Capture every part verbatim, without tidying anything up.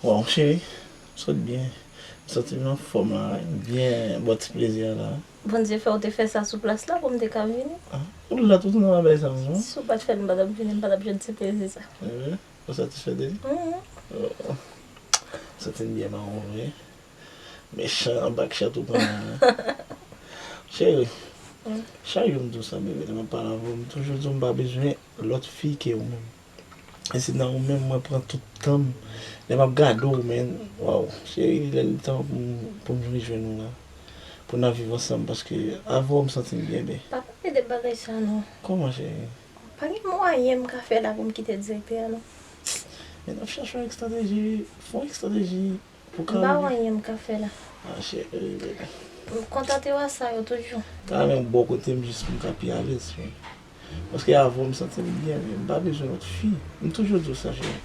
Waw, cheri, m sot byen. M santi m anfòm la, wi. M byen bò ti plezi a la. Bondye fè w te fè sa sou plas la pou m te ka vini. Ah, ou la tout nan bagay sa, non? Si w pa t fè l, m pa t ap vini, m pa t ap jwenn ti plezi sa. Evre? Ou satisfè de li? Mhm. Oh. M santi m byen mawon vre. Mechan anba k chat ou pran la. Cheri, chak jou m di w sa, bebe, lè m ap pale avè w, m toujou di w m pa bezwen lòt fi ke ou menm. E se nan ou menm mwen pran tout tan m. Lè m ap gade w, men, waw, cheri, lè l tan pou m, pou m rejwenn ou la. Pou n ap viv ansanm, paske avè w m santi m byen byen. Pa pale de bagay sa non. Kòman, cheri? Pa gen mwayen m ka fè la pou m kite direktè a non. Men n ap chache yon estrateji, fè yon estrateji pou ka. M pa wè anyen m ka fè la. Ah, cheri, bebe. M kontante w a sa yo toujou. Ka renmen bò kote m jis pou m ka pi alèz, cheri. Paske avè w m santi m byen, men m pa bezwen lòt fi. M toujou di w sa, cheri.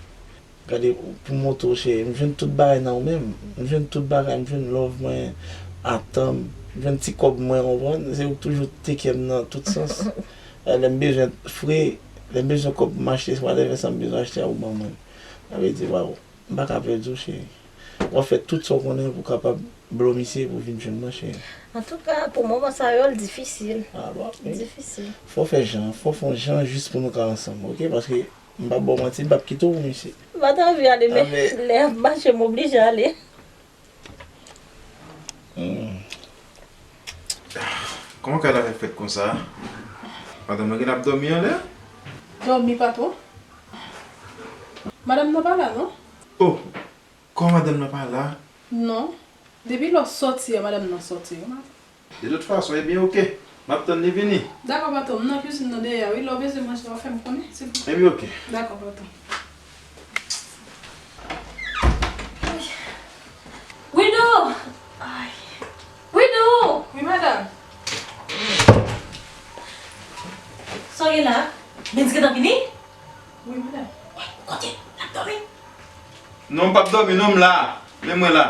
Gade, pou montre w, cheri, m jwenn tout bagay nan ou menm. M jwenn tout bagay, m jwenn love mwen, atan m, m jwenn ti kòb mwen, konprann? Se ou k toujou teke m nan tout sans. Lè m bezwen fre, lè m bezwen kòb pou m achte whatever sa m bezwen achte a, ou ban mwen. Sa vle di, waw, m pa ka pèdi w, cheri. W ap fè tout sa w konnen pou w kapab blow misye pou w vin jwenn mwen, cheri. Antouka, pou moman sa yo, l difisil. Ah bon? Difisil. Fò w fè jan, fò w fè yon jan jis pou nou ka ansanm, oke? Paske m p ap ba w manti, m p ap kite w pou misye. M pa t anvi ale, men lè y ap mache, m oblije ale. Kòman kay la fè fèt konsa? Madanm nan genlè ap dòmi anlè? Dòmi pa twò. Madanm nan pa la non. Oh, kòman madanm nan pa la? Non. Depi lè w sòti a, madanm nan sòti wi madanm. De tout fason, ebyen oke. M ap tann li vini. Dakò patwon, m nan kizin nan dèyè a wi, lè w bezwen manje w ap fè m konnen, silvouplè. Ebyen oke. Dakò patwon. Widou! Ay. Widou! Wi madanm. Sa w gen la? Bens gentan vini? Wi madanm. Wè, kote? L ap dòmi? Non, m p ap dòmi non, m la. Men mwen la.